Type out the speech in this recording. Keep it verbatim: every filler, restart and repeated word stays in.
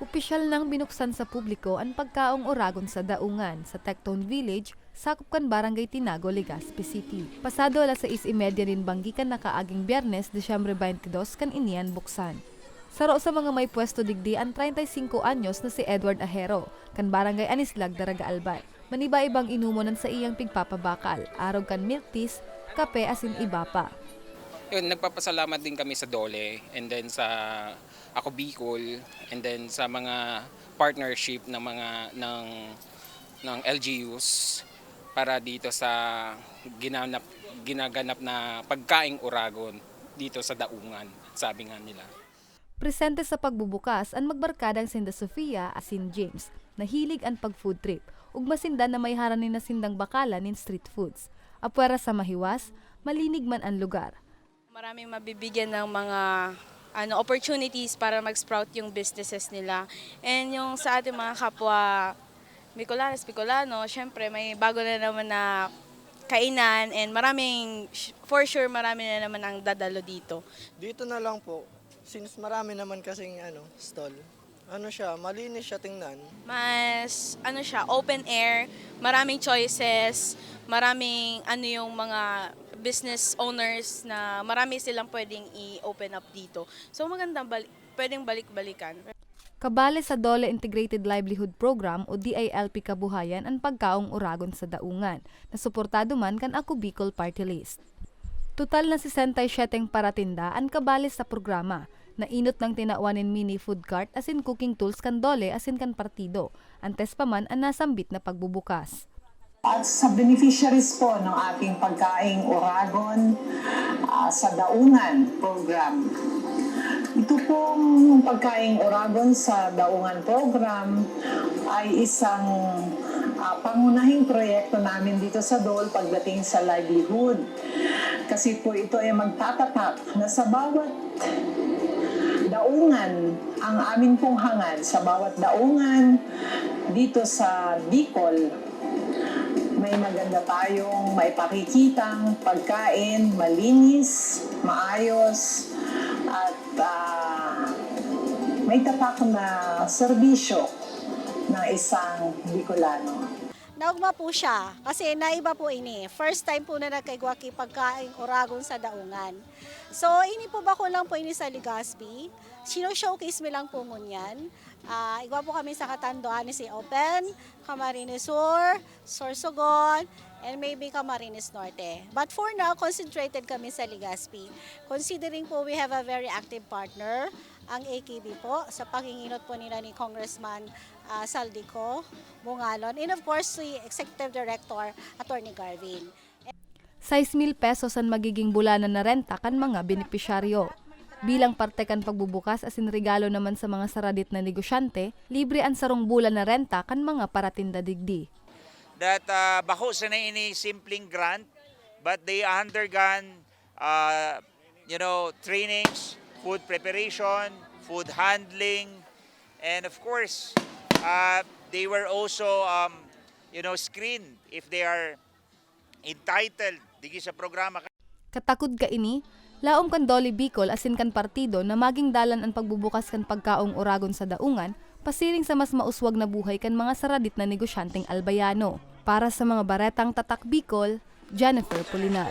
Opisyal nang binuksan sa publiko an pagkaong Oragon sa Daungan, sa Tectone Village, sakop kan Barangay Tinago, Legazpi City. Pasado alas sais y media nin banggi kan nakaaging Biyernes, Disyembre twenty-two, kan iniyan buksan. Saro sa mga may pwesto digdi an treinta y cinco anyos na si Edward Ajero, kan Barangay Anislag, Daraga Albay. Maniba-ibang inomon an saiyang pigpapabakal, arog kan milk teas, kape asin iba pa. Yun, nagpapasalamat din kami sa DOLE and then sa Ako Bicol and then sa mga partnership ng mga, ng, ng L G Us para dito sa ginanap, ginaganap na pagkaing Oragon dito sa Daungan, sabi nga nila. Presente sa pagbubukas an magbarkadang sinda Sofia asin James, na hilig an pag-food trip, ug masinda na may harani na sindang bakalan nin street foods. Apwera sa mahiwas, malinig man an lugar. Maraming mabibigyan ng mga, ano, opportunities para mag-sprout yung businesses nila. And yung sa ating mga kapwa Bicolanas, Bicolano, syempre may bago na naman na kainan and maraming, for sure, marami na naman ang dadalo dito. Dito na lang po, since marami naman kasing, ano, stall. Ano siya, malinis siya tingnan. Mas, ano siya, open air, maraming choices, maraming, ano, yung mga business owners na marami silang pwedeng i-open up dito. So, magandang bal-, pwedeng balik-balikan. Kabale sa DOLE Integrated Livelihood Program o D I L P Kabuhayan an pagkaong Oragon sa Daungan, na suportado man kan Ako Bicol Party List. Total na sesenta y siyete paratinda an kabale sa programa, na enot nang tinawan nin mini food cart asin cooking tools kan DOLE asin kan partido, antes pa man an nasambit na pagbubukas. At sa beneficiaries po ng ating Pagkaing Oragon, ah, sa Daungan program. Ito pong Pagkaing Oragon sa Daungan program ay isang, ah, pangunahing proyekto namin dito sa DOLE pagdating sa livelihood. Kasi po ito ay magtatatak na sa bawat daungan, ang amin pong hangad sa bawat daungan dito sa Bicol, may maganda tayong maipakikitang pagkain, malinis, maayos, at, ah, may tatak na serbisyo ng isang Bicolano. Naugma po siya, kasi naiba po ini. First time po na nagkaigwa ki pagkaing Oragon sa Daungan. So, ini po bako lang po ini sa Legazpi. Sino-showcase mi lang po ngunyan. Ah, igwa po kami sa Catanduanes i-open, Camarines Sur, Sorsogon, and maybe Camarines Norte. But for now, concentrated kami sa Legazpi. Considering po we have a very active partner, ang A K B po, sa panginginot po nila ni Congressman, ah, Saldico Bungalon, and of course, si Executive Director Attorney Garvin. Sais mil pesos an magiging bulanan na renta kan mga benepisyaryo. Bilang parte kan pagbubukas asin regalo naman sa mga saradit na negosyante, libre an sarong bulan na renta kan mga paratinda digdi. That, ah, bako sana ini simpleng grant, but they undergone, ah, you know, trainings, food preparation, food handling, and of course, ah, they were also, um, you know, screened if they are entitled digdi sa programa. Katakod kaini, laom kan DOLE Bicol asin kan partido na maging dalan an pagbubukas kan pagkaong Oragon sa Daungan, pasiring sa mas mauswag na buhay kan mga saradit na negosyanteng Albayano. Para sa mga Baretang Tatak Bicol, Jennifer Pulinar.